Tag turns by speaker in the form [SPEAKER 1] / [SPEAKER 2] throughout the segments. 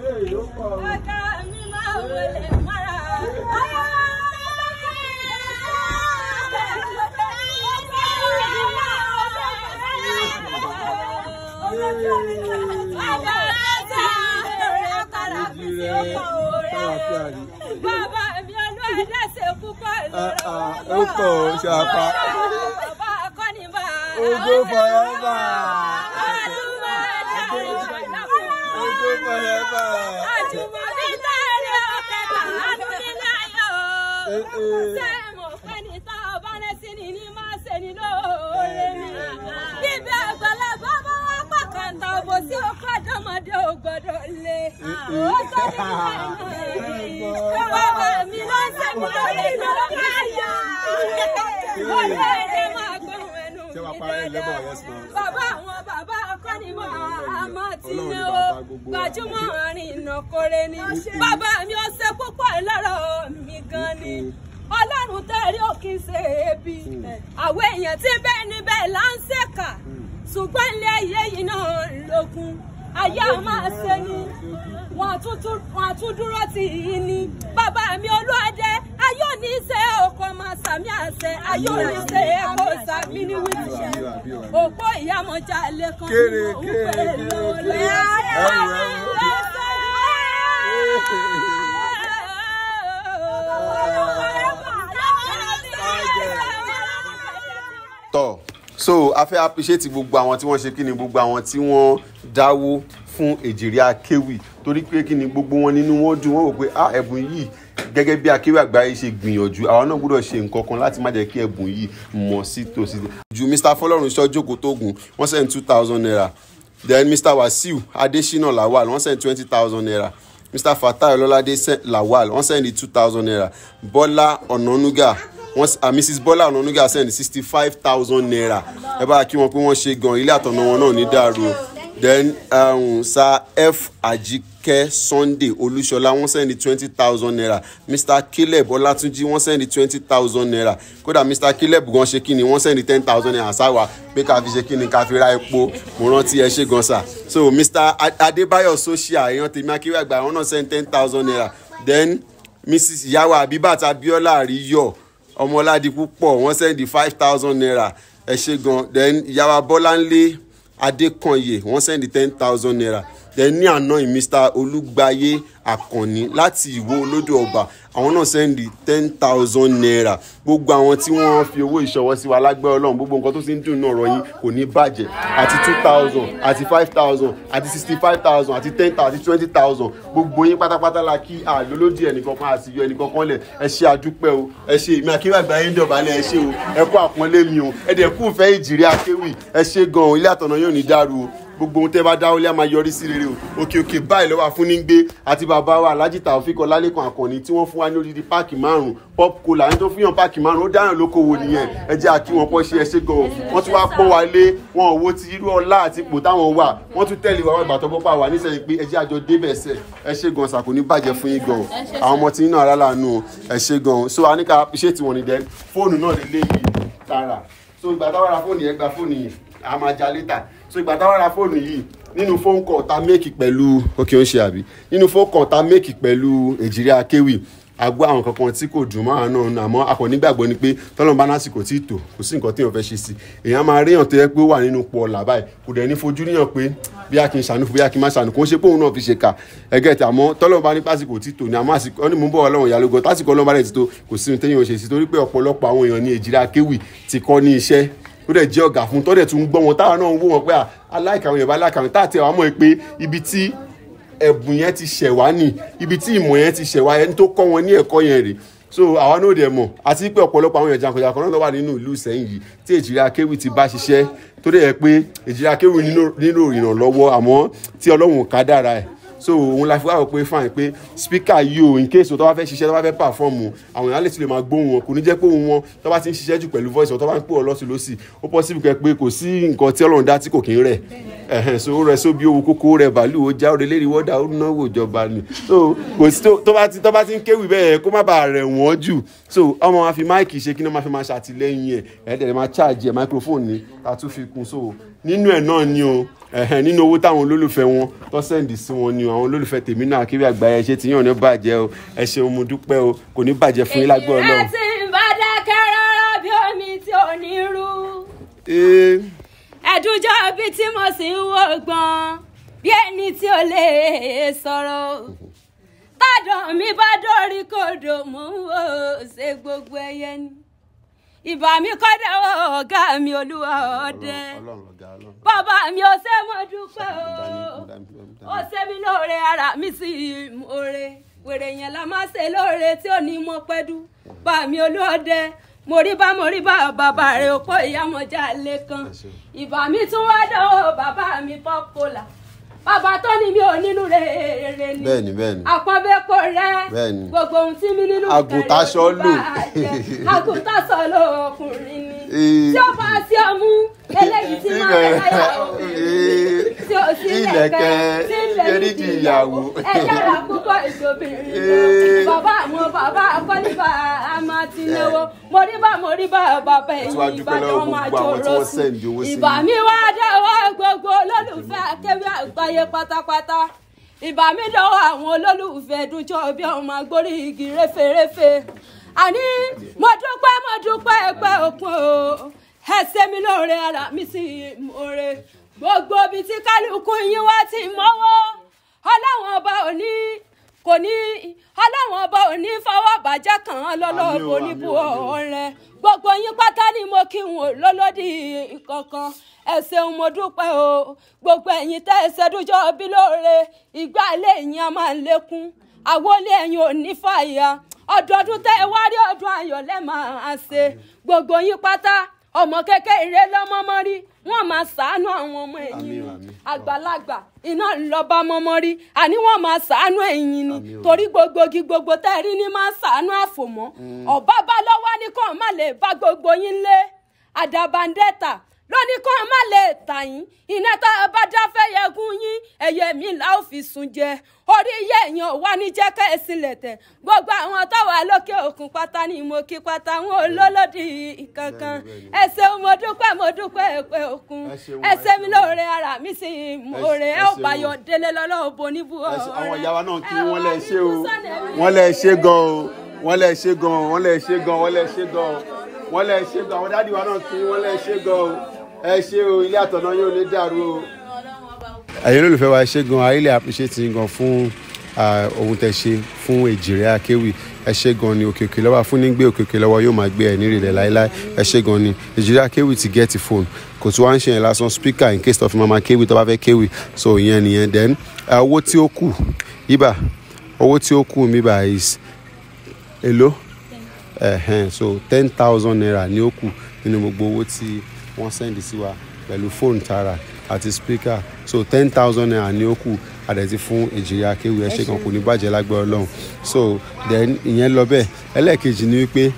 [SPEAKER 1] Ọ̀gá mi máa wọlé mọ́ra. Bàbá mi ọlọ́ ẹlẹ́sẹ̀ púpọ̀ lọ́rọ̀.
[SPEAKER 2] Ó pọ̀ ó ṣàpá.
[SPEAKER 1] Bàbá akọ́ni bá.
[SPEAKER 2] Ogo forever. Ogo forever.
[SPEAKER 1] Àjùmọ̀bí tẹ̀lé ọ̀kẹ́ta lánàá nílé ayọ̀. Ṣé mo fẹ́ ní tá a bá rẹ́ sí ni ní máa ṣe ni lóore ni? Bíbí àgbàlagbà bá wá pàkàntà òbò sí ọkọ̀ àdọ́mọdé ò gbọ́dọ̀ lé. Ó tọ́ ní ìlú bàbá mi ló ń ṣe mí lórí lórí ayọ̀. Olóore máa gbóhùn ẹnu
[SPEAKER 2] Ṣé
[SPEAKER 1] mi
[SPEAKER 2] wàá parẹ́ lẹ́bọ̀ yes now?
[SPEAKER 1] Bàbá àwọn bàbá akọ́nimọ̀ àmọ́ tí
[SPEAKER 2] Ọlọ́run
[SPEAKER 1] ní
[SPEAKER 2] ni
[SPEAKER 1] o
[SPEAKER 2] bàbá gbogbo wa.
[SPEAKER 1] Gbajúmọ̀ àárín ìnàkóre ni. Bàbá mi ó ṣe púpọ̀ lọ́rọ̀ mi gan ni. Ọlọ́run tẹ̀rí ò kí ń ṣe ebi. Àwọn èèyàn tí bẹ́ẹ̀ níbẹ̀ là ń ṣèkà. Ṣùgbọ́n ilé ayé yìí náà lógún. Ayé a máa ṣe ni. Wọ́n tún dúró tì í ni. Bàbá mi Olúadé, ayé ò ní ṣe ọkọ̀ máa sàmì àṣẹ. Ayé ò ní ṣe ẹ̀kọ́ sàmì ní wíìtì. Òpó ìyàmọ̀já lẹ́kan
[SPEAKER 2] Kéré,
[SPEAKER 1] òun
[SPEAKER 2] kéré,
[SPEAKER 1] pẹ̀lú
[SPEAKER 2] kéré,
[SPEAKER 1] olè.
[SPEAKER 2] kéré. Ẹrù, ẹrù. Tọ so a fẹ́ appreciate gbogbo àwọn tí wọ́n ṣe kí ni, gbogbo àwọn tí wọ́n dáwó fún Èjìrè Akéwì, torí pé kí ni gbogbo wọn nínú wọn dùn, wọ́n wò pé ah ẹ̀bùn yìí gẹ́gẹ́ bí Akéwì Àgbáyé ṣe gbìyànjú, àwọn náà gbọ́dọ̀ ṣe nǹkan kan láti má jẹ́ kí ẹ̀bùn yìí mọ̀ sí tòsí. Ju Mr. Fọlọ́runṣọ́ Jókòó Tógùn, wọ́n send 2,000 naira. Then Mr. Wasiu Adesina Lawal, wọ́n send 20,000 naira. Mr. Fatai Ololade Lawal, wọ́n send 2,000 naira. Bọ́lá Ọ̀nànúgà, Mrs. Bọ́lá Ọ̀nànúgà send 65,000 naira. Ẹ bá kí wọn pé wọ́n ṣe gan, ilé àtọ̀nà wọn náà ní dàrú. Then Sir F. Ajike Sunday Olúṣọlá, wọ́n send 20,000 naira. Mr. Caleb Ọlátúnjí, wọ́n send 20,000 naira. Kódà Mr. Caleb gan ṣe kí ni, wọ́n send 10,000 naira sáwa pé ká fi ṣe kí ni, ká fi ra epo. Mo rántí, ẹ ṣe gan sà. So Mr. Adébáyọ̀ Social, èèyàn tèmi Akéwì Àgbà, àwọn náà send 10,000 naira. Then Mrs. Ìyàwó Abibat Abiola Àríyọ̀ Ọmọládipúpọ̀, wọ́n send 5,000 naira. Ẹ ṣe gan. Then Ìyàwó Bọ́láńlé Adékànyè, wọ́n send 10,000 naira. Then ní àná yìí, Mr. Olúgbáyé Àkànní láti Ìwó Olódò Ọba, àwọn náà send 10,000 naira. Gbogbo àwọn tí wọ́n fi owó ìṣọwọ́ sí wa, lágbẹ́ Ọlọ́run, gbogbo nǹkan tó ti ń dùn náà ọ̀rọ̀ yín kò ní bàjẹ́. Àti 2,000, àti 5,000, àti 65,000, àti 10,000, àti 20,000, gbogbo yín pátápátá la kí, àlólódì ẹnìkankan àti yọ ẹnìkankan lẹ̀. Ẹ ṣe àdúpẹ́ o, ẹ ṣe. Èmi Akéwì Àgbáyé ń dọ̀bálẹ̀, ẹ ṣe o, ẹ kú àpọ́nlé mi o, ẹ dẹ̀ kú ìfẹ́ Èjìrè Akéwì. Ẹ ṣe gan-an, ilé àtọ̀nà yóò ní dàrú o. Gbogbo ohun tẹ́ bá dáwọ́lé á máa yọrí sí rere o. Òkè òkè báyìí lọ́wọ́ àfúnnígbé àti bàbá wa Alhaji Taofik Ọlálékan Àkànní tí wọ́n fún wa ní odidi páàkì 5 pop cola. Ẹni tó fún yàn páàkì 5, ó dáhùn lókòwò nìyẹn. Ẹ jẹ́ àkí wọn pọ́ ṣe, ẹ ṣe gan-an. Wọ́n tún wá pọ́n wa lé, wọn ò wo ti irú ọlá àti ipò táwọn wà, wọ́n tún tẹ̀lé wa ìgbà tó bọ́ pa wà nísẹ̀yìn pé ẹ jẹ́ àjọ débẹ̀ sẹ̀. Ẹ ṣe gan-an, sàkó ní bàjẹ́ fún yín gan-an. Àwọn ọmọ tí ń náà rárá nù o, ẹ ṣe gan-an. So a ní ká appreciate wọn ní. Dẹ́ fóònù náà lè léyìí tààrà. So ìgbà táwọn ra fóònù yẹn, gba fóònù yìí, a máa ja later. So ìgbà táwọn ra fóònù yìí, nínú phone call ta make pẹ̀lú ok ó ń ṣe àbí, nínú phone call ta make pẹ̀lú Èjìrè Akéwì, a gbọ́ àwọn kankan tí kò dùn mọ́ àwọn náà, àmọ́ a kò nígbàgbọ́ ni pé tọ́lọ́run bá lásìkò tí tò, kò sí nǹkan tí èèyàn fẹ́ ṣe sí. Èèyàn máa ríyàn tó yẹ pé ó wà nínú ipò ọ̀la báyìí, kò dẹ̀ ní fojú ríyàn pé bí a kì í ṣàánú fún, bí a kì í má ṣàánú, kò ń ṣe pé òun náà fi ṣe kà ẹgẹ́ tí. Àmọ́ tọ́lọ́run bá ní pásìkò tí tò ní, àmọ́ àsìkò ó ní mú bọ̀ Ọlọ́run ìyá lógo, tásìkò Ọlọ́run bá dẹ̀ ti tó, kò sí ohun téèyàn ò ṣe sí, torí pé ọ̀pọ̀lọpọ̀ àwọn èèyàn ní Èjìrè Akéwì ti kọ́ ní iṣẹ́ ó dẹ̀ jẹ́ ọ̀gá fún, tọ́dẹ̀ tún gbọ́ wọn, táwọn náà ń wò wọn pé aláìka àwọn Yorùbá, aláìka àwọn táàtì àwọn mọ̀ pé ibi tí ẹ̀bùn yẹn ti ṣẹ̀ wá ní, ibi tí ìmọ̀ yẹn ti ṣẹ̀ wá, ẹni tó kọ́ wọn ní ẹ̀kọ́ yẹn rè. So àwa náà dẹ̀ mọ̀, àti pé ọ̀pọ̀lọpọ̀ àwọn èèyàn jàǹkànjàǹkàn náà ló wà nínú ìlú Ìsẹ́yìn yìí tí Èjìrè Akéwì ti bá ṣiṣẹ́, tó dẹ̀ yẹ pé Èjìrè Akéwì nílò ìrànlọ́wọ́, àmọ́ tí Ọlọ́run ká dára ẹ̀. So òun la fi wá rò pé fine, pé speaker yìí o, in case tó bá fẹ́ ṣiṣẹ́, tó bá fẹ́ perform, àwọn èèyàn lè tún lè máa gbóhùn wọn. Kò ní jẹ́ pé òun wọn tó bá ti ń ṣiṣẹ́ jù pẹ̀lú voice wọn, tó bá ń pè ọ́ lọ́sùn lọ́sì, ó possible kẹ́ pé kò sí nǹkan tí Ọlọ́run dá tí kò kí ń rẹ̀ ẹ̀hẹ̀n. So ó rẹ̀ sóbi owó kókó rẹ̀ bàálù, ó já ó relé wọ́dà, ó náwó ìjọba ni. So kò sí tó bá ti ń kéwì bẹ́ẹ̀, kó má bàa rẹ̀ wọ́n jù. So ọmọ wa fi mic ṣe kí ni wọ́n máa fi máa ṣàtìlẹ́yìn ẹ̀, ẹ̀ dẹ̀ máa charge ẹ̀, microphone ni ta tún fi kún. So nínú ẹ̀ náà ni o. Nínú owó táwọn olólùfẹ́ wọn tó send sí wọn ni àwọn olólùfẹ́ tèmi náà Akéwì Àgbáyé ṣe ti yàn ní bàjẹ́ o. Ẹ ṣeun, mo dúpẹ́ o, kò ní bàjẹ́ fún yín lágbára Ọlọ́run.
[SPEAKER 1] Èyí tí ń bá dákẹ́ rárá bí omi tí ò ní rú. Ẹ̀dùnjọ́ bí tí mo sì ń wò gbọ́n bí ẹni tí ò lè sọ̀rọ̀. Tádàn mi bá dórí kodò mò ń wò ṣe gbogbo ẹyẹ ni. Ìbà mi kọ́dà ọ̀gá mi Olúwa ọdẹ. Bàbá mi ò ṣe mo dúpẹ́ o. Ó ṣe mi lóore, ara mi sì mọ̀ọ́rẹ́. Wèrè yẹn la máa ṣe lóore tí ò ní mọ pẹ́dú. Bá mi Olúọdẹ, mo rí bá bàbá rẹ̀ òpó ìyá lẹ́kan. Ìbà mi tún wá dánwò bàbá mi pọ́pọ́là. Bàbá tó ní mi ò nínú rere ni.
[SPEAKER 2] Bẹ́ẹ̀ni bẹ́ẹ̀ni.
[SPEAKER 1] Àpọ́nbẹ́pọ̀ rẹ. Gbogbo ohun tí mi nínú
[SPEAKER 2] àgùntàṣọ lò.
[SPEAKER 1] Àgùntàṣọ lò ọkùnrin ni. Tí ó bá sí ọmú eléyìí tí máa ń láyà obìnrin. Tí ó sí ilẹ̀kẹ̀ tí ń bẹ nídìí ìyàwó. Ẹ yára púpọ̀ ìṣòbìnrin lọ. Bàbá àwọn bàbá akọ́níbà a máa ti náwó. Mo rí bá bàbá ẹ̀yìn Ìbàdàn máa jòrò sí. Ìbà mi wá dáwọ́ gbogbo olólùfẹ́ Akéwì Àgbáyé pátápátá. Ìbà mi dọ́wọ́ àwọn olólùfẹ́ Dúnjọ́ bí ọmọ agbórí igi réferéfe. Àní mo dúpẹ́ ẹgbẹ́ òkun o. Ẹ ṣe mi lóore, ara mi sì mọ̀ọ́re. Gbogbo ibi tí kálukú yín wá ti mọ́wọ́. Ọlọ́run ọba òní kò ní, Ọlọ́run ọba òní fọwọ́ bàjẹ́ kàn án lọ́lọ́ọ̀bù oníbu ọ̀rẹ́. Gbogbo yín pátá ni mo kí wọn lọ́lọ́dì kankan. Ẹ ṣeun, mo dúpẹ́ o. Gbogbo ẹ̀yin tẹ́ ẹ ṣe Dúnjọ́ bí lóore, ìgbà ilé yín a máa lékún. Àwọlé ẹ̀yin ò ní fàyà. Ọdọọdún tẹ́ ẹ wá rí ọdún ayọ̀ lẹ́ máa ṣe. Gbogbo yín pátá, ọmọ kékeré lọ́mọmọ rí, wọ́n máa ṣàánú àwọn ọmọ ẹ̀yìn ni. Àgbàlagbà iná ńlọba mọ́mọ́ rí, àní wọ́n máa ṣàánú ẹ̀yìn ni. Torí gbogbo igi gbogbo tẹ́ ẹ rí ni máa ṣàánú àfòmọ́. Ọ̀bá bá lọ́wọ́ ní kàn má lè bá gbogbo yín lé. Àdàbàǹdẹ̀tà lóní kàn má lè tà yín. Iná tá a bá dáfẹ́ yẹgún yín, ẹyẹ mi là ó fi sùn jẹ. Orí iye èèyàn wà ní jẹ́ ká ẹ sílẹ̀ tẹ̀. Gbogbo àwọn táwa lókè òkun pátá ni mo kí pátá, wọn ò lólòdì kankan. Ẹ ṣeun, mo dúpẹ́ ẹ̀pẹ́ òkun. Ẹ ṣe mi lóore, ara mi sì mọ̀ọ́rẹ́. Ẹ ò bá yọ délé lọ́lọ́ boníbu ọ̀rẹ́.
[SPEAKER 2] Àwọn ìyá wa náà kí wọ́n lẹ ṣe o. Wọ́n lẹ ṣe gan o. Wọ́n lẹ ṣe gan o. Wọ́n lẹ ṣe gan. Wọ́n lẹ ṣe gan o. Wọ́n lẹ ṣe gan. Àwọn dádì wa náà kí wọ́n lẹ ṣe gan o. Ẹ ṣé o, ilé àtọ̀nà yóò ní dàrú o. Ẹ̀yin olólùfẹ́ wa, ẹ ṣé gan, I really appreciate yín gan fún ohun tẹ́ ṣe fún Èjìrẹ́ Akéwì. Ẹ ṣé gan ni, òkè òkè lọ́wọ́ fún ní gbé òkè òkè lọ́wọ́ yóò máa gbé ẹ̀ nírìlẹ̀ láéláé. Ẹ ṣé gan ni. Èjìrẹ́ Akéwì ti get phone, kò tún wá ń ṣe yẹn lásán, speaker in case of mama kéwì tó bá fẹ́ kéwì. So ìyẹn nìyẹn. Then owó tí ó kù ibà, owó tí ó kù mi bá is èló? So 10,000 naira ni ó kù nínú gbogbo owó tí wọ́n send sí wa pẹ̀lú fóònù tààrà àti speaker. So 10,000 naira ni ó kù àdẹ̀tí fún Èjìrẹ́ Akéwì. Ẹ ṣé gan, kò ní bàjẹ́ lágbára Ọlọ́run. So then ìyẹn lọ bẹ́ẹ̀. Ẹlẹ́ẹ̀kejì ni wípé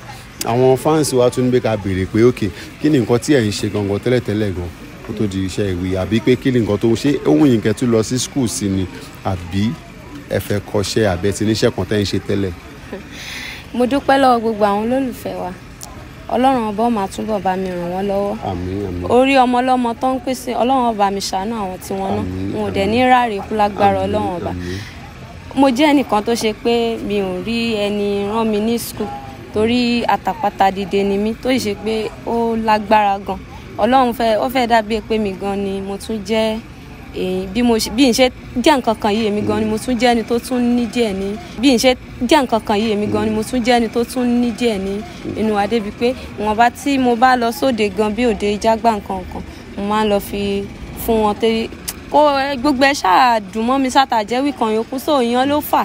[SPEAKER 2] àwọn fáǹsì wa tún ní pé ká béèrè pé òkè kí ni nǹkan tí ẹ̀ ń ṣe gangan tẹ́lẹ̀tẹ́lẹ̀ gan kó tó di iṣẹ́ ìwé, àbí pé kí ni nǹkan tó ń ṣe ohun yìí kẹ́ tún lọ sí school sí ni, àbí ẹ fẹ́ kọ́ṣẹ́, àbí ẹ ti níṣẹ́ kan tẹ́ ń ṣe tẹ́lẹ̀.
[SPEAKER 3] Mo dúpẹ́ lọ́wọ́ gbogbo àwọn olólùfẹ́ wa. Ọlọ́run ọba máa túbọ̀ bá mi ràn wọ́n lọ́wọ́.
[SPEAKER 2] Àmín àmín.
[SPEAKER 3] Orí ọmọ ọlọ́mọ tó ń pèsè, Ọlọ́run ọba mi ṣàánú àwọn tí wọ́n ná. Wọn ò dẹ̀ ní ráre kú lágbára Ọlọ́run ọba. Mo jẹ́ ẹnìkan tó ṣe pé mi ò rí ẹni rán mi ní school torí àtàpàtà dìde ni mí, tó sì ṣe pé ó lágbára gan. Ọlọ́run fẹ́, ó fẹ́ dàbí pé mi gan ni mo tún jẹ́ èyí, bí mo bí n ṣe jẹ́ nǹkan kan yìí, èmi gan ni mo tún jẹ́ ẹni tó tún ní díẹ̀ ní, bí n ṣe jẹ́ nǹkan kan yìí, èmi gan ni mo tún jẹ́ ẹni tó tún ní díẹ̀ ní inú wa, débi pé ìwọ̀nba tí mo bá lọ sóde gan bí òde jágbá nǹkan kan, mo máa ń lọ fi fún wọn tẹ́ kó gbogbo ẹ ṣáà dùn mọ́ mi sátàjẹ́ wíkan yòókù. So ìyẹn ló fà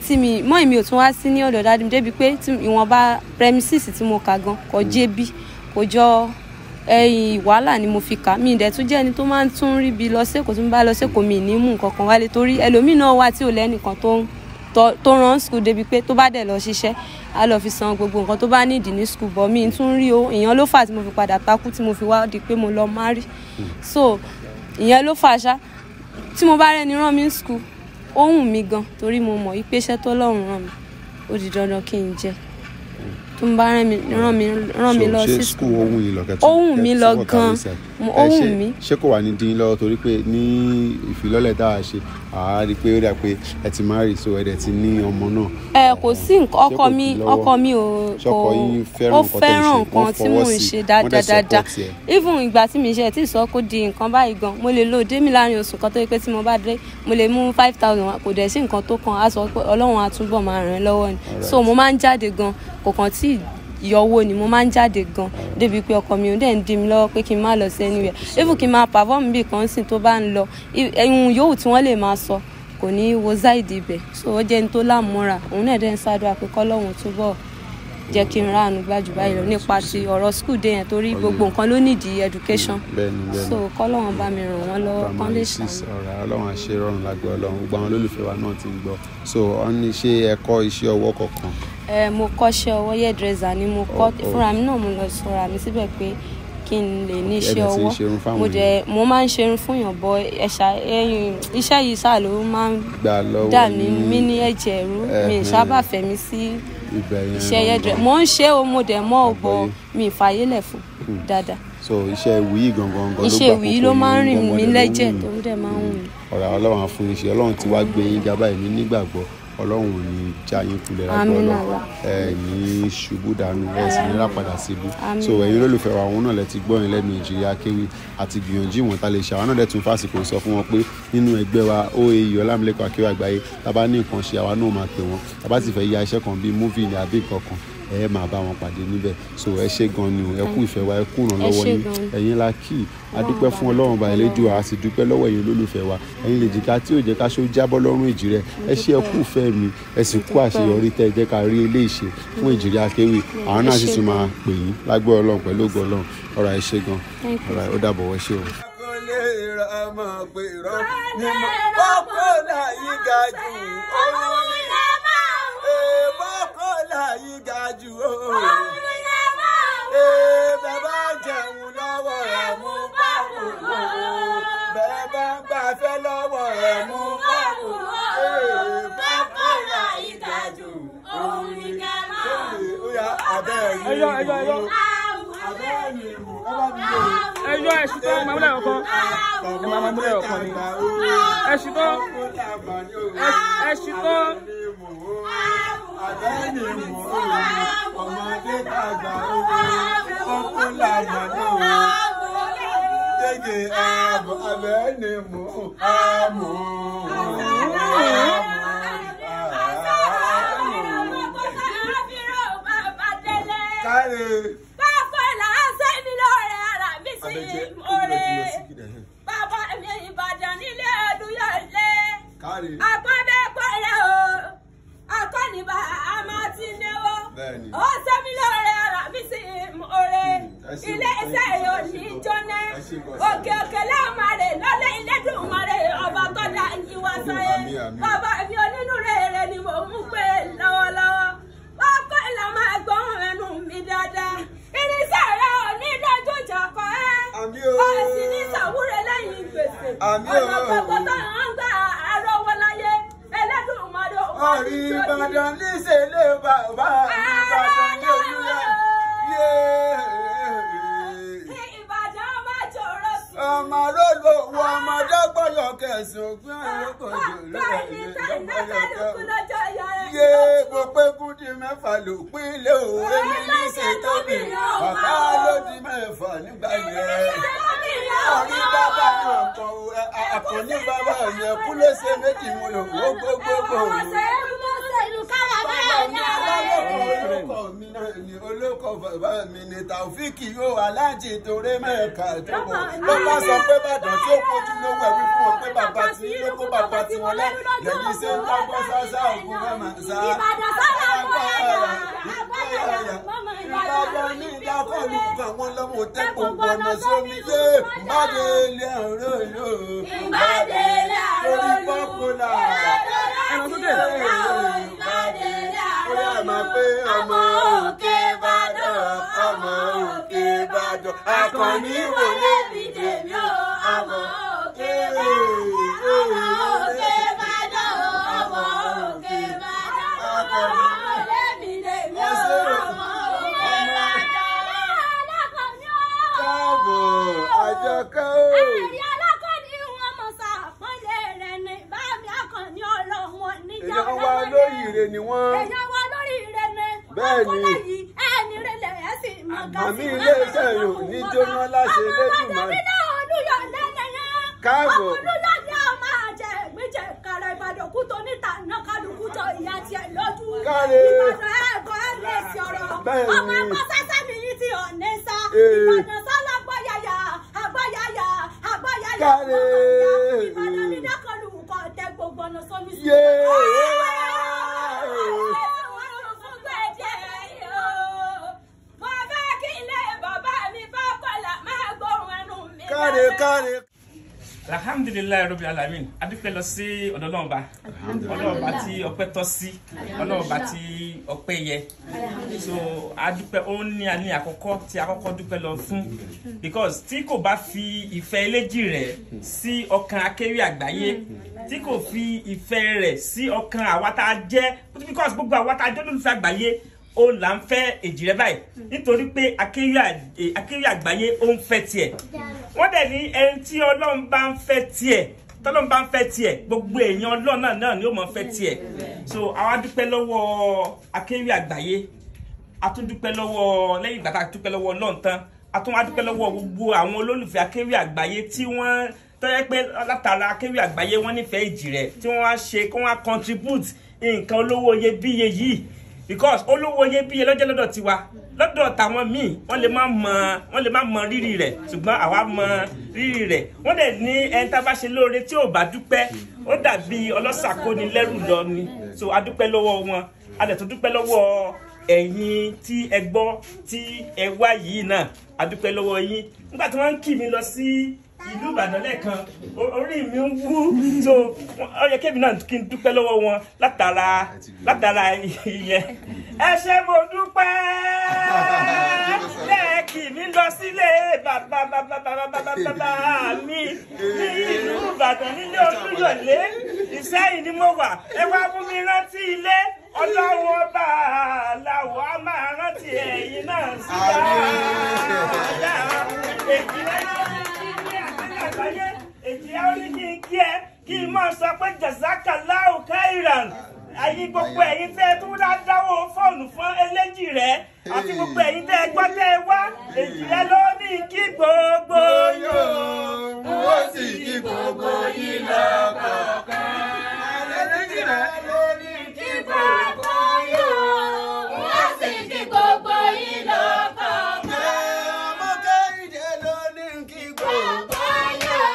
[SPEAKER 3] tí mi mọ́ èmi ò tún wá sí ní ọ̀dọ̀ dáadé mi, débi pé ìwọ̀nba premises tí mo kà gan kò jébí, kò jọ ẹ̀yìn wàhálà ni mo fi kà. Mi dẹ̀ tún jẹ́ ẹni tó máa ń tún rí bi lọ sẹ́kọ̀ọ́, tí mo bá lọ sẹ́kọ̀ọ́ mi ní mú nǹkan kan wálé, torí ẹlòmíì náà wà tí ò lẹ́nìkan tó rán school, débi pé tó bá dẹ̀ lọ ṣiṣẹ́ á lọ fi san gbogbo nǹkan tó bá nídìí ní school. Bọ̀ mi tún rí o, ìyẹn ló fà tí mo fi padà takú, tí mo fi wá di pé mo lọ marry. So ìyẹn ló fà ṣá tí mo bá rẹ́ni rán mi ní school, ó wù mí gan torí mo mọ̀ pé iṣẹ́ tó Ọlọ́run rán mi ó di dandan kí n jẹ́. Tó ń bá rán mi lọ sí
[SPEAKER 2] school, ó wù yín lọ
[SPEAKER 3] ó wù mí lọ gan. Ó wù mí.
[SPEAKER 2] Ṣé kò wà ní dín lọ́wọ́ torí pé ní ìfilọ́lẹ̀ tá a ṣe àá rí i pé ó dà pé ẹ ti marry, so ẹ dẹ̀ ti ní ọmọ náà.
[SPEAKER 3] Ẹ kò sí nǹkan, ọkọ mi ò
[SPEAKER 2] kò
[SPEAKER 3] ó fẹ́ràn nǹkan tí mò ń ṣe dáadáa. Even ìgbà tí mi ṣe tí sọ kó di nǹkan báyìí gan, mo lè lo dé mi láàrin oṣù kan tó yẹ pé tí mo bá dé mo lè mú 5,000, kò dẹ̀ sí nǹkan tó kàn á sọ pé Ọlọ́run á túbọ̀ máa ràn ẹ́ lọ́wọ́ ni. So mo máa ń jáde gan, kò kàn tí yọwọ́ ni mo máa ń jáde gan débi pé ọkọ mi ò dẹ̀ ń dí mi lọ́wọ́ pé kí n má lọ sí anywhere. Even kí n máa perform bí kan sì tó bá ń lọ, ẹ̀hún yòówù tí wọ́n lè máa sọ kò ní wo záìdì ibẹ̀. So ó jẹ́ ní tó lámúra, òun náà dẹ̀ ń ṣàdúrà pé kọ́lọ́hún túbọ̀ jẹ́ kí n ráàánú gbájú báyìí lọ nípa ti ọ̀rọ̀ school dé yẹn, torí gbogbo nǹkan ló nídìí education. So kọ́lọ́hún bá mi ràn wọ́n lọ́wọ́ kán lè ṣàánú.
[SPEAKER 2] Ọ̀rọ̀ Ọlọ́run àṣẹ rọrùn lágbó Ọlọ́run, gbogbo àwọn olólùfẹ́ wa náà ti ń gbọ́. So wọ́n ní ṣé ẹ kọ́ iṣẹ́ ọwọ́ kankan?
[SPEAKER 3] Mo kọ́ṣẹ́ ọwọ́, hairdresser ni mo kọ́ fúnra mi náà, mo lọ sọra mi síbẹ̀ pé kí n lè ní iṣẹ́ ọwọ́. Mo dẹ̀ mo máa ń ṣerun fún yàn, bọ ẹ̀ṣà iṣẹ́ yìí ṣáà ló máa ń dà mí ní ẹ̀jẹ̀ rú, mi sábà fẹ́ mi sí iṣẹ́ hairdresser. Mo ń ṣe o, mo dẹ̀ mọ́ ò bọ mi ìfàyélẹ̀ fún dáadáa.
[SPEAKER 2] So iṣẹ́ ìwúyì gangan ló gbà kókó,
[SPEAKER 3] iṣẹ́ ìwúyì ló máa ń rìn mí lẹ́jẹ̀ tó ń dẹ̀ máa ń wù mí.
[SPEAKER 2] Ọ̀rọ̀ Ọlọ́run á fún iṣẹ́, Ọlọ́run ti wá gbé yín ga báyìí ní nígbàgbọ́, Ọlọ́run ò ní já yín kulẹ̀ lágbọ́ Ọlọ́run, ẹ ní ṣubú dànù, ẹ sì ní rápadà síbú. So ẹ̀yin olólùfẹ́ wa, òun náà lẹ ti gbọ́ yín lẹ́nu Èjìrè Akéwì àti gbìyànjú ìwọ̀n ta lè ṣe. Àwọn náà dẹ̀ tún fásìkò sọ fún wọn pé nínú ẹgbẹ́ wa OAU Ọlámilékan Akéwì Àgbáyé, tá bá ní nǹkan ṣe àwa náà máa pè wọ́n, tá bá sì fẹ́ ya iṣẹ́ kan bíi múfì ní àbí nǹkan kan, ẹ máa bá wọn pàdé níbẹ̀. So ẹ ṣé gan ni o, ẹ kú ìfẹ́ wa, ẹ kú ìrànlọ́wọ́ yín, ẹ̀yin la kí a dúpẹ́ fún Ọlọ́run bá Elédùà, a sì dúpẹ́ lọ́wọ́ ẹ̀yin olólùfẹ́ wa, ẹ̀yin lè jìkà tí ò jẹ́ ká ṣó jábọ́ lọ́rùn Èjìrè. Ẹ ṣé, ẹ kú ìfẹ́ mi, ẹ sì kú àṣeyọrí tẹ́ ẹ jẹ́ ká rí eléyìí ṣe fún Èjìrè Akéwì. Àwọn náà sì tún máa pè yín lágbó Ọlọ́run pẹ̀lú ògo Ọlọ́run. Ọ̀rọ̀ ẹ ṣé gan, ọ̀rọ̀ ó dàbọ̀, ẹ ṣé o.
[SPEAKER 4] Bàbá jẹun lọ́wọ́ ẹ̀ mú báwo, bàbá gbafẹ́ lọ́wọ́ ẹ̀ mú báwo, bàbá yìí ga jù òun ni ká máa wò.
[SPEAKER 5] Ẹyọ ẹyọ ẹyọ. Ẹyọ ẹṣin tó máa múlẹ̀ ọ̀kan. Ẹ máa múlẹ̀ ọ̀kan ni. Ẹṣin tó. Ẹṣin tó.
[SPEAKER 4] Àbẹ́ni mò ń ọmọdé tàgbà ọkọ làgbà náà gègé ààbò àbẹ́ni mò ń àmò. Káre.
[SPEAKER 1] Bàbá là ń ṣe mí lóore, ara mi sì mọ́re. Bàbá mi Ìbàdàn nílé Olúyọ̀lé.
[SPEAKER 4] Káre.
[SPEAKER 1] Àpọ́nbẹ́pọ̀rẹ́ o, akọ́nìbà àmọ́ ti náwó. Ó ṣe mí lóore, ara mi sì mọ́re. Ilé iṣẹ́ yóò ní jóná. Òkè òkè láwọn rè lọ́lé Elédùmarè ọba tó dá ìwà sáyé. Bàbá mi onínúure ni mò ń pè lọ́wọ́lọ́wọ́. Wọ́n kọ́ ìlànà ẹ̀gbọ́n ẹnu mi dáadáa. Irinṣẹ́ rẹ̀ ò ní dájú ìjà kọ́ ẹ́. Ó sì ní sàwúrẹ́ lẹ́yìn gbèsè. Ọ̀nà gbogbo tó ń gbà arówó láyé. Elédùmarè ò wá
[SPEAKER 4] ní sójú. Ìbàdàn níṣẹ́lẹ̀ bàbá Ìbàdàn ní Olúyọ̀lé.
[SPEAKER 1] Ìbàdàn máa jòrò sùn.
[SPEAKER 4] Ọmọ rólò wọ ọmọdé gbọ́dọ̀ kẹsàn-án gbọ́n ìrókò jòló. Yé mo pé kúndín mẹ́fà ló pín lé o, èmi ní ṣe tóbi, bàbá ló di mẹ́fà nígbà yẹn. Orí bàbá náà kọ àkànní bàbá yẹn kú ló ṣe méjì mo lò ó gbogbogbò. Olóko mi náà ni olóko bàbá mi ni Taofiki yóò aláàjì torí mẹ́ka tó bọ̀. Ló bá sọ pé Ìbàdàn tí ó kojú lówó ẹ̀wí fún wọn pé bàbá tí ló kó bàbá tí wọn lẹ́ lẹ́yìn ṣe ń dágbọ́ sáṣá ògùn mọ́mọ́ sá. Ìbàdàn ní ìdákọ̀lù kan wọn lọ́mọ tẹ́kọ̀ọ́ gbọ̀nà sómi yé ìbàdàn ilé àrò yóò.
[SPEAKER 1] Ìbàdàn ilé àrò
[SPEAKER 4] Orí pọ́pọ́là.
[SPEAKER 5] Ẹran sókè.
[SPEAKER 4] Orí àmà pé ọmọ òkè Ìbàdàn, ọmọ òkè Ìbàdàn, akọni wọlé
[SPEAKER 1] mi tèmi o, ọmọ òkè Ìbàdàn, ọmọ òkè Ìbàdàn, ọmọ òkè Ìbàdàn, ọmọ òkè mi tèmi o, ọmọ òkè Ìbàdàn.
[SPEAKER 4] Káàbọ̀ àjọ
[SPEAKER 2] olóríire ni wọ́n.
[SPEAKER 1] Èèyàn wa lóríire ni.
[SPEAKER 2] Bẹ́ẹ̀ni.
[SPEAKER 1] Ọkọ láyìí ẹni rẹ̀ lẹ̀ ẹ́ sì mọ̀ ga sí.
[SPEAKER 2] Àmì ilé iṣẹ́ yòó ní jóná láṣẹ Elédùmarè. Káàbọ̀.
[SPEAKER 1] Ọmọ Olúyọ̀lé ọmọ àjẹ ìgbìjẹ kàrà Ìbàdàn kú tó níta náà kálukú jọ ìyá tiẹ̀ lójú.
[SPEAKER 2] Káre.
[SPEAKER 1] Ìbàdàn ẹ̀gọ́ ẹ̀ lè sí ọ̀rọ̀.
[SPEAKER 2] Bẹ́ẹ̀ni.
[SPEAKER 1] Ọmọ ẹ̀kọ́ sẹ́sẹ́ nìyí tí ọ̀nẹ́ sá.
[SPEAKER 2] Ee.
[SPEAKER 1] Ìbàdàn sálá gbọ́yàyà àgbọ́yàyà àgbọ́yàyà.
[SPEAKER 2] Káre.
[SPEAKER 1] Ìbàdàn ní dákọ̀lù kọ̀ tẹ gbogbo ọ̀nà sómi sí.
[SPEAKER 2] Yéé.
[SPEAKER 1] Mo fẹ́ kí ilé bàbá mi bá kọlà máa gbóhùn ẹnu mi.
[SPEAKER 2] Káre káre.
[SPEAKER 5] Alhamdulilayi Rabbil Alamin, adúpẹ́ lọ sí ọ̀dọ̀ Ọlọ́run Ọba, Ọlọ́run Ọba tí ọpẹ́ tọ́ sí, Ọlọ́run Ọba tí ọpẹ́ yẹ. So adúpẹ́, ó ní àní àkọ́kọ́ tí àkọ́kọ́ dúpẹ́ lọ fún, because tí kò bá fi ìfẹ́ eléjì rẹ̀ sí ọkàn akéwì àgbáyé, tí kò fi ìfẹ́ rẹ̀ sí ọkàn àwa tá a jẹ́, because gbogbo àwa tá a jẹ́ olólùfẹ́ àgbáyé ó là ń fẹ́ èjì rẹ báyìí, nítorí pé akéwì àgbáyé ó ń fẹ́ tiẹ̀. Wọ́n dẹ̀ ní ẹni tí Ọlọ́run bá ń fẹ́ tiẹ̀, tọ́lọ́run bá ń fẹ́ tiẹ̀, gbogbo èèyàn Ọlọ́run náà ni ó mọ̀ fẹ́ tiẹ̀. So àwa dúpẹ́ lọ́wọ́ akéwì àgbáyé, a tún dúpẹ́ lọ́wọ́, lẹ́yìn ìgbà tá a dúpẹ́ lọ́wọ́ Ọlọ́run tán, a tún wá dúpẹ́ lọ́wọ́ gbogbo àwọn olólùfẹ́ akéwì àgbáyé tí wọ́n tó yẹ pé látara akéwì àgbáyé wọ́n nífẹ̀ẹ́ èjì rẹ̀, tí wọ́n wá ṣe kí wọ́n wá contribute nǹkan olówó iyebíye yìí, because olówó iyebíye lọ́jọ́ lọ́dọ̀ tiwa, lọ́dọ̀ tàwọn míì wọ́n lè má mọ rírì rẹ̀, ṣùgbọ́n àwa mọ rírì rẹ̀. Wọ́n dẹ̀ ní ẹni tá a bá ṣe lóore tí ò bá dúpẹ́, ó dàbí ọlọ́ṣàkóni lẹ́rù lọ ni. So a dúpẹ́ lọ́wọ́ wọn, a dẹ̀ tún dúpẹ́ lọ́wọ́ ẹ̀yin tí ẹ gbọ́ tí ẹ wá yìí náà, a dúpẹ́ lọ́wọ́ yín. Nígbà tí wọ́n ń kì mí lọ sí ìlú Ìbàdàn lẹ́ẹ̀kan, orí mi ń wú, so ó yẹ kébì náà kí n dúpẹ́ lọ́wọ́ wọn látara ìyẹn. Ẹ ṣé mo dúpẹ́ lẹ́ẹ̀kì mi lọ sílé bàbá bàbá bàbá bàbá bàbá mi ní ìlú Ìbàdàn nílé Olúyọ̀lé, Ìṣẹ́yìn ni mo wà, ẹ wá mú mi rántí ilé. Ọlọ́run ọba làwọ̀ á máa rántí ẹ̀yin náà sí dáadáa. Èjì rẹ̀ àgbáyé, èjì á ní kí n kí ẹ kí n máa sọ pé jazakallahu khairan. Ẹ̀yin gbogbo ẹ̀yin tẹ́ ẹ tún dáwọ́ fóònù fún eléjì rẹ̀, àti gbogbo ẹ̀yin tẹ́ ẹ gbọ́ tẹ́ ẹ wá, èjì rẹ̀ ló ní kí gbogbo yóò.
[SPEAKER 4] Ó sì kí gbogbo yín lọ́kọ̀ọ̀kan. Eléjì rẹ̀ ló ní kí gbogbo
[SPEAKER 1] yóò. Ó sì kí gbogbo yín lọ́kọ̀ọ̀kan.
[SPEAKER 4] Ọmọ Kẹ́hìndé ló ní kí gbogbo
[SPEAKER 1] yóò.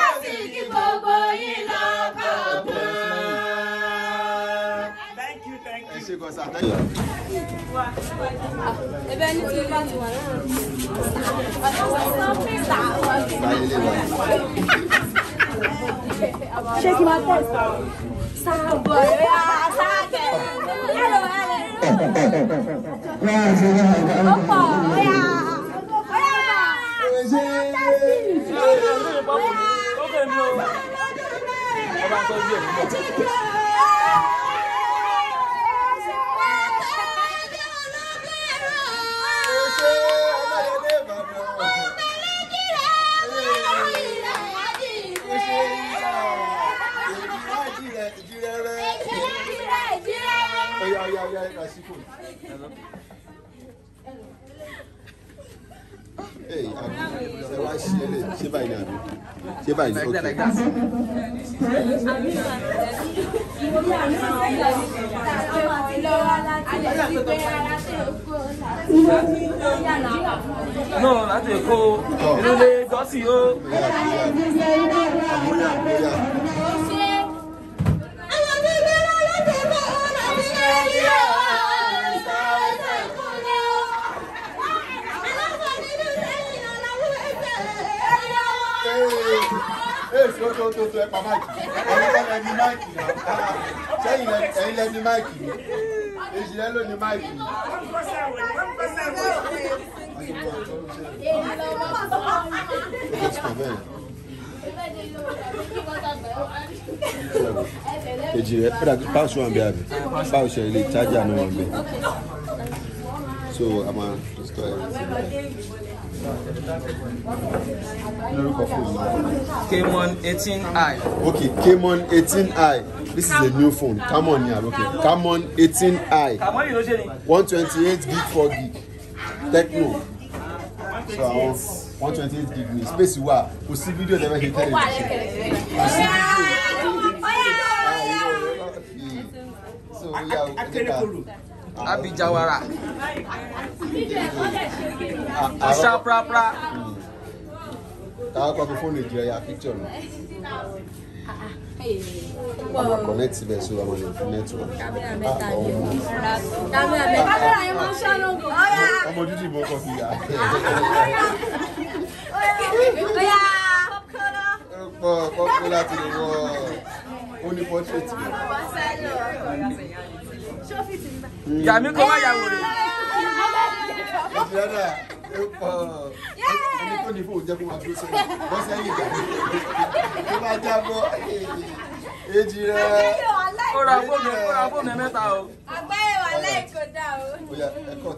[SPEAKER 1] Ó sì kí gbogbo yín lọ́kọ̀ọ̀kan.
[SPEAKER 5] Thank you, thank you.
[SPEAKER 2] Ẹ ṣé gan sir, thank you.
[SPEAKER 3] Ebe ní tí bá ti wà náà. Ṣé kí n máa tẹ̀? Sáàbọ̀ ẹ̀yà sáàkẹ́. Hello, hello. Ó pọ̀ ọ̀yà. Ọ̀yà.
[SPEAKER 4] Ṣé ọmọdé bàbá?
[SPEAKER 2] Oya oya oya ẹ sí fóònù. Ee, ẹ wá ṣe é lè ṣé báyìí ni àbí? Ṣé báyìí ni? Okay.
[SPEAKER 5] No, láti Èkó, inú lè gọ́sì o.
[SPEAKER 2] Bóyá bóyá. Ee, tó tó tó tó ẹ pa máìkì. Ẹ̀yin kọ́ lẹ ní máìkì náà. Ṣẹ́yìn ẹ̀yin lẹ ní máìkì ni. Èjì rẹ ló ní máìkì ni. Ó ti kàn bẹ́ẹ̀. Èjì rẹ ó dàbí pouch wà ń bẹ àbí? Pouch ẹ̀ lè charger náà wà ń bẹ. So, I'm gonna store everything there. Lórúkọ fóònù.
[SPEAKER 6] Camon 18i.
[SPEAKER 2] Okay, Camon 18i. This is a new phone. Camon ni àbí okay. Camon 18i.
[SPEAKER 6] Camon yìí ló ṣe ni.
[SPEAKER 2] 128 gig 4 gig. Tecno. So àwọn 128 gig ni space wà. Kò sí fídíò tẹ́lẹ̀ ṣe tẹ́lẹ̀ ṣe. Kò sí fídíò. So ó yà ó jẹ́ ká.
[SPEAKER 6] Abijawara. Ọ̀ṣà prapra.
[SPEAKER 2] Táwọn kọ́ fi fóònù Èjìrẹ́ ya picture nù. Àwọn connect síbẹ̀ so àwọn lè fi network.
[SPEAKER 1] Kámẹ́rà yẹn máa ń ṣáná gan.
[SPEAKER 2] Ọmọ dúdú ìbọn kan fi yà. Ó pọ̀ pọ́pọ́ láti lè wọ́ ó ní portrait mi.
[SPEAKER 6] Yàmi kó má yà wòrè.
[SPEAKER 2] Èjìrẹ́ náà ó pọ̀ ẹni tó ní fóònù jẹ́ kó máa dúró sẹ́yìn bọ́ sẹ́yìn ìgbà tó bá jábọ́ Èjìrẹ́.
[SPEAKER 6] Ó ra fóònù mẹ́ta o.
[SPEAKER 1] Àgbáyé wà láì kó dá o.
[SPEAKER 2] Ó yá, ẹ kọ́.